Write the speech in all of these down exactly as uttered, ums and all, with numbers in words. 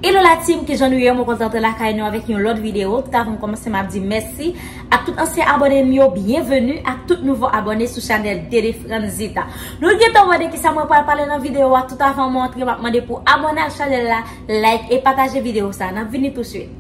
Hello la team, kijan nou ye? Mwen kontan antre lakay nou avèk yon lòt videyo. Tout avan m kòmanse, m ap di mèsi ak tout ansyen abòne m yo, byenveni ak tout nouvo abòne sou chanèl Dede Franzita. Nou gentan wè de kisa mwen pral pale nan videyo a. Tout avan mwen antre, m ap mande pou abòne ak chanèl la, like e pataje videyo sa. N ap vini touswit.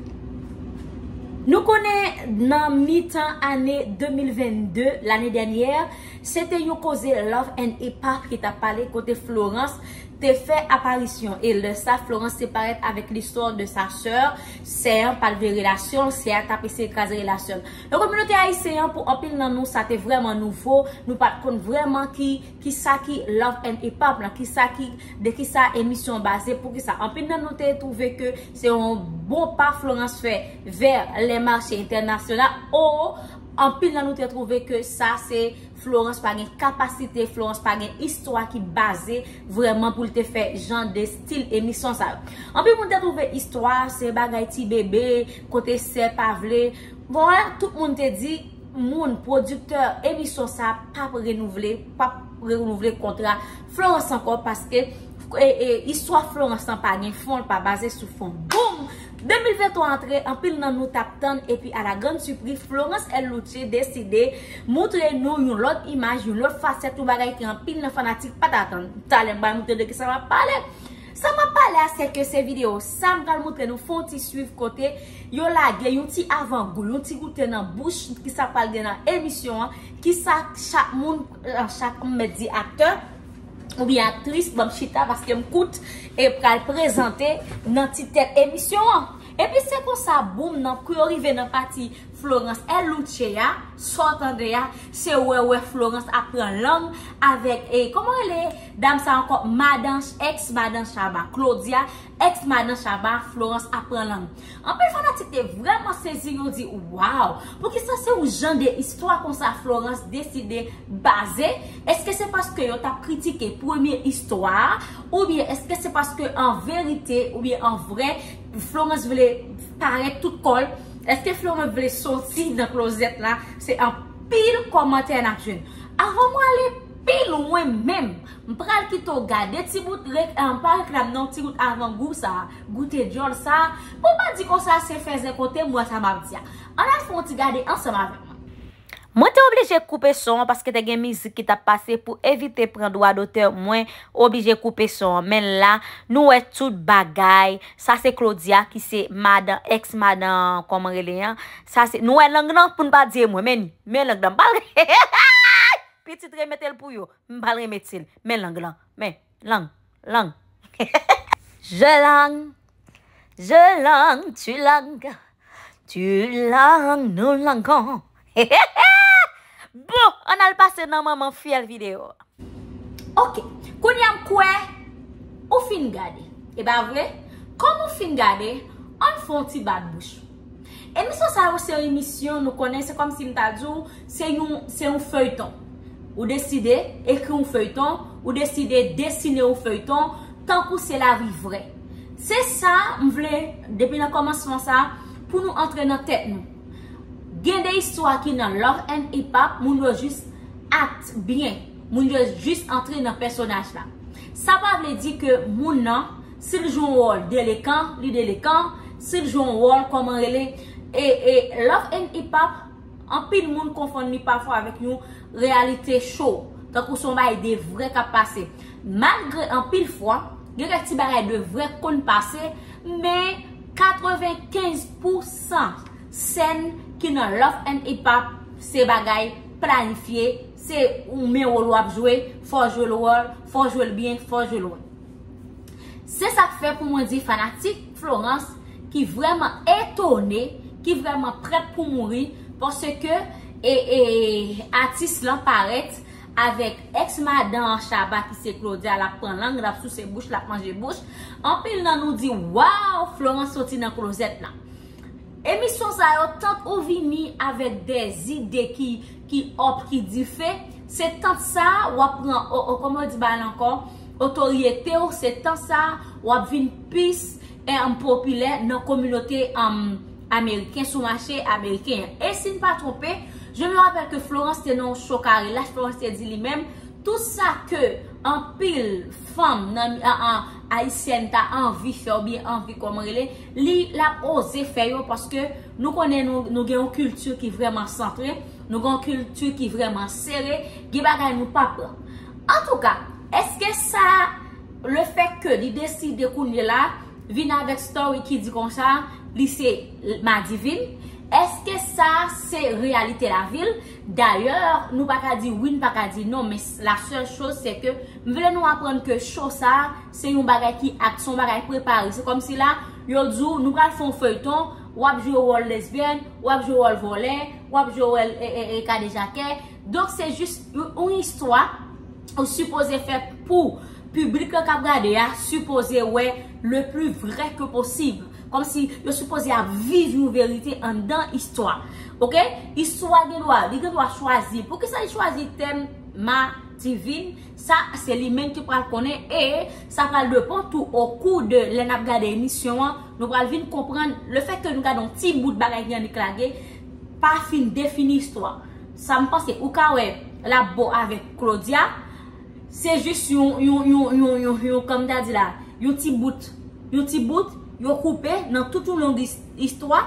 Nou konnen nan mitan ane de mil vennde, lane dènyè, se te yon koze Love and Hip Hop ki t ap pale kote Florence te fè aparisyon. E lè sa, Florence te parèt avèk listwa de sa sè, sè an pa t vle relasyon, sè a t ap eseye kraze relasyon l. Nan kominote ayisyen an, pou anpil nan nou, sa te vrèman nouvo, nou pa t konn vrèman ki, ki sa ki Love and Hip Hop lan, ki sa ki, de ki sa emisyon an baze, pou ki sa. Anpil nan nou te twouve ke se yon bon pa Florence fè vè lè mache entènasyonal, o, anpil nan nou te twouve ke sa se Florence pa gen kapasite, Florence pa gen istwa ki baze vrèman pou l te fè jan de stil emisyon sa yo. Anpil moun te twouve istwa se bagay ti bebe, kote sè pa vle. Bon, tout moun te di moun, pwodiktè emisyon sa p ap renouvle, p ap renouvle kontra Florence ankò paske e, e, istwa Florence lan pa gen fon, l pa baze sou fon. Boum! De mil venntwa antre, anpil nan nou t ap tann, epi a la grande surprise, Florence L Louche deside moutre nou yon lòt imaj, yon lòt fasèt, yon bagay ke anpil nan fanatik pa t atann. Talè m pral moutre de kisa m ap pale. Sa m ap pale a, se ke se videyo sa m pral moutre nou, fè yon ti swiv kote yo lage yon ti avangou, yon ti goute nan bouch, kisa pral gen nan emisyon an, kisa chak moun, chak, m mèt di, aktè oubyen aktris, ban m chita paske m kout, e pral prezante nan ti tèt emisyon an. Epi se konsa, boum, nan kou yo rive nan pati Florence L Louche a, sa w tande a, se wè, wè Florence ap pran lang avèk, e, kòman rele dam sa ankò? Madan, ex madan Shabba, Claudia, ex madan Shabba, Florence ap pran lang. Anpil fanatik te vrèman sezi, yo di, "Waw, poukisa se yon jan de istwa konsa Florence deside baze? Èske se paske yo t ap kritike premye istwa a? Oubyen èske se paske an verite, oubyen an vrè, Florence vle parèt tout kò l? Èske Florence vle soti nan klozèt la?" Se anpil kòmantè n ap jwenn. Avan mwen ale pi lwen menm, m pral kite w gade ti bout rek-, eh, pa reklam non, ti bout avangou sa, goute djòl sa, pou pa di konsa se fèzè kote m wè sa m ap di a. Ann al fè yon ti gade ansanm avèk mwen. Mwen te oblije koupe son an paske te gen mizik ki t ap pase pou evite pran dwa dotè, mwen oblije koupe son an. Men la, nou wè tout bagay. Sa se Claudia ki se madan, ex madan, kòman rele an. Sa se, nou wè lang nan pou n pa di e mwen, men, men lang nan. M pral pitit remete l pou yo. M pral remete l. Men lang lan. Men, lang, lang. Je lang, je lang, tu lang, tu lang, nous langons. Bon, ann al pase nan manman fyèl videyo. Ok, kounye a m kwè ou fin gade. E pa vre? Kòm ou fin gade, ann fè yon ti bat bouch. Emisyon sa yo se yon emisyon, nou konnen, se kòmsi m ta di w, se yon, se yon feyton. Ou deside ekri yon feyton, ou deside desine yon feyton, tankou se lavi vrè. Se sa m vle, depi nan kòmansman sa, pou nou antre nan tèt nou. Gen de istwa ki nan Love and Hip Hop, moun yo jis act byen. Moun yo jis antre nan pèsonaj la. Sa pa vle di ke moun nan, si l jwe yon wòl delekan, li delekan, si l jwe yon wòl, kòman rele, e, e Love and Hip Hop, anpil moun konfonn li pafwa avèk yon reyalite cho, tankou se yon bagay de vrè k ap pase. Malgre anpil fwa, gen kèk ti bagay de vrè k konn pase, men katrevenkenz pousan sèn ki nan Love and Hip Hop se bagay planifye, se ou men wòl w ap jwe, fò w jwe l wòl, fò w jwe l byen, fò w jwe l wè. Se sa k fè pou mwen di fanatik Florence ki vrèman etone, ki vrèman prèt pou mouri, paske, e, e, atis lan parèt avèk ex madan Shabba ki se Claudia, l ap pran lang, l ap souse bouch, l ap manje bouch. Anpil nan nou di, "Waw, Florence soti nan klozèt la." Emisyon sa yo, tant ou vini avèk de zide ki, ki up, ki dife, se tant sa w ap pran, o, o, kòman yo di bagay la ankò, otorite w, se tant sa w ap vin plis, e, um, popilè nan kominote, um, ameriken, sou mache ameriken an. E si n pa twonpe, je me rappelle ke Florence te nan yon show Kari Lach, Florence te di li menm, tout sa ke anpil fanm nan, an, an, ayisyèn ta anvi fè oubyen anvi kòman rele, li l ap oze fè yo paske nou konnen nou, nou gen yon kilti ki vrèman santre, nou gen yon kilti ki vrèman sere, gen bagay nou pa pran. Antouka, èske sa, le fèt ke li deside kounye la, vin avèk story ki di konsa, li se Madivine? Èske sa se reyalite lavi l? Dayè, nou pa ka di wi, n pa ka di non, men la sèl choz se ke m vle nou aprann ke show sa, se yon bagay ki act, se yon bagay prepare. Se kòmsi la, yo di w, nou pral fè yon feyton, w ap jwe wòl lesbyèn, w ap jwe wòl vòlè, w ap jwe wòl e, e, e, kadejakè. Donk, se jis yon, yon istwa ou sipoze fè pou piblik la k ap gade a, sipoze wè le plus vrai que possible. Kòmsi yo sipoze ap viv yon verite anndan istwa. Oke? Istwa gen dwa, li gen dwa chwazi. Poukisa li chwazi tèm Madivine? Sa, se li menm ki pral konnen e sa pral depann tou o kou de lè n ap gade emisyon an, nou pral vin konprann le fèt ke nou gade yon ti bout bagay ki annik lage, pa fin defini istwa. Sa m panse, ou ka wè l ap bo avèk Claudia, se jis yon, yon, yon, yon, yon, yon, kòm ta di la, yon ti bout, yon ti bout, yo koupe nan tout yon long is-, istwa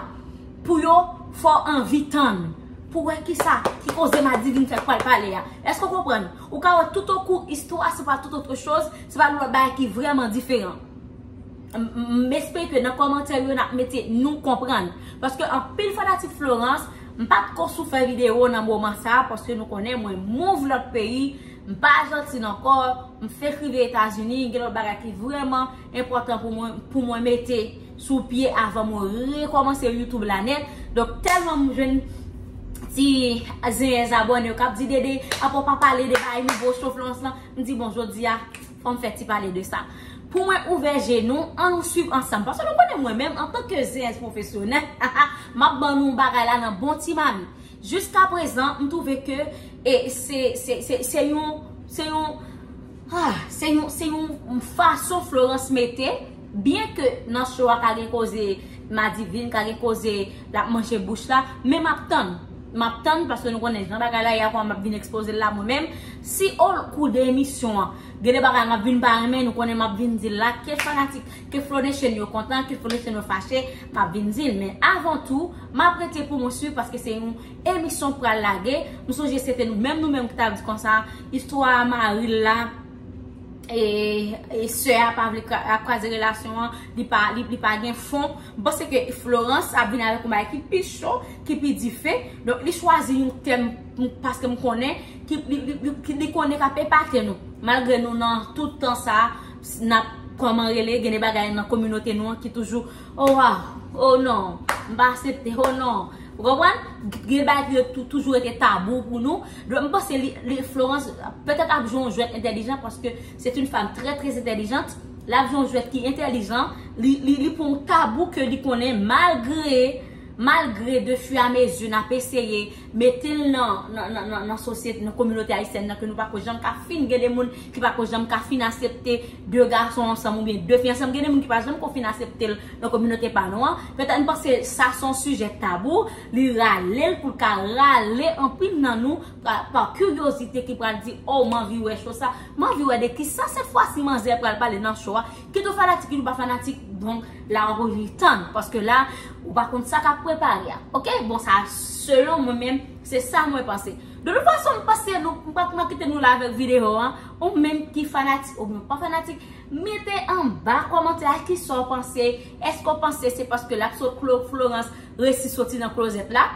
pou yo fè w anvi tann, pou wè kisa, ki koze Madivine fèk pral pale a. Èske w konprann? Ou ka wè tout o kou istwa, se pa tout otre choz, se pa lòt bagay ki vrèman diferan. M, m, m espere ke nan kòmantè yo n ap mete nou konprann. Paske anpil fanatik Florence, m pa t ko sou fè videyo nan moman sa, paske nou konnen mwen move lòt peyi, m pa Ajantin ankò, m fenk rive Etazini, gen lòt bagay ki vrèman enpòtan pou mwen, pou mwen mete sou pye avan mwen rekòmanse YouTube la nèt. Donk, tèlman m jwenn ti zenyèz abòne yo k ap di, "Dede, apa w pa pale de bagay nouvo show Florence lan?" M di, "Bon, jodi a, fò m fè ti pale de sa." Pou mwen ouvè je nou, ann nou swiv ansanm. Paske nou konnen mwen menm, antanke zenyèz pwofesyonèl, m ap ban nou bagay la nan bon ti mami. Jiska prezan, m twouve ke e se, se, se, se yon, se yon, ah, se yon, se yon fason Florence mete, byen ke nan show a ka gen koze Madivine, ka gen koze l ap manje bouch la, men m ap tann. M ap tann, paske nou konnen jan bagay la ye a, kòman m ap vin ekspoze l la mwen menm. Si o kou de emisyon an, gen de bagay m ap vin pa renmen, nou konnen m ap vin di l la, ke fanatik, ke Flo Nation yo kontan, ke Flo Nation yo fache, m ap vin di l. Men avan tou, m ap rete pou mwen swiv, paske se yon emisyon pral lage. M sonje se te nou menm, nou menm ki t ap di konsa, istwa mari l la, e, e sè a pa vle kra-, ap kraze relasyon an, li pa, li, li pa gen fon. M panse ke Florence ap vin avèk yon bagay ki pi cho, ki pi dife. Donk, li chwazi yon tèm, m, paske m konnen, ki, li, li, li, ki li konnen k ap epate nou. Malgre nou nan tout tan sa, n ap, kòman rele, gen de bagay nan kominote nou an ki toujou, "Oh, wow, oh non, m pa aksepte, oh non." Ou konprann? Gen bagay ki tou-, toujou rete tabou pou nou. Donk, m panse li, li, Florence, petèt ap jwe yon jwèt entèlijan, paske c'est une femme très, très intelligente. L ap jwe yon jwèt ki entèlijan. Li, li, li pran yon tabou ke li konnen, malgre, malgre de fur et à mesure n ap eseye mete l nan, nan, nan, nan, nan sosyete, nan kominote ayisyèn nan, ke nou pa ko janm ka fin, gen de moun ki pa ko janm ka fin aksepte de gason ansanm oubyen de fi ansanm, gen de moun ki pa janm ko fin aksepte l nan kominote pa nou an. Petèt m panse sa se yon sijè tabou, li rale l pou l ka rale anpil nan nou pa, pa kiryozite ki pral di, "Oh, m anvi wè show sa, m anvi wè de kisa sèt fwa si manzè pral pale nan show a." Kit ou fanatik, kit ou pa fanatik, donk, la w ap oblije tann, paske la, ou pa konn sa k ap prepare a. Oke? Bon, sa, selon mwen menm, se sa mwen panse. De tout fason, m panse nou, m pa, m pa kite nou la avèk videyo an. Ou menm ki fanatik, oubyen pa fanatik, mete anba kòmantè a kisa w panse. Èske w panse se paske l ap sot Flo-, Florence resi soti nan klozèt la,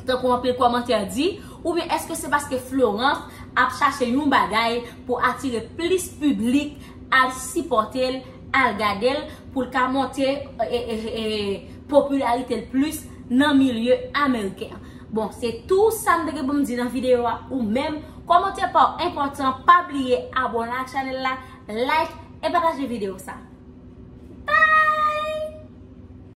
tankou anpil kòmantè di, oubyen èske se paske Florence ap chache yon bagay pou atire plis piblik al sipòte l, al gade l, pou l ka monte, e, e, e, popilarite l plis nan milye ameriken an? Bon, se tou sa m te gen pou m di nan videyo a. Ou menm, kòmantè pa w enpòtan, pa bliye abòne ak chanèl la, like e pataje videyo sa.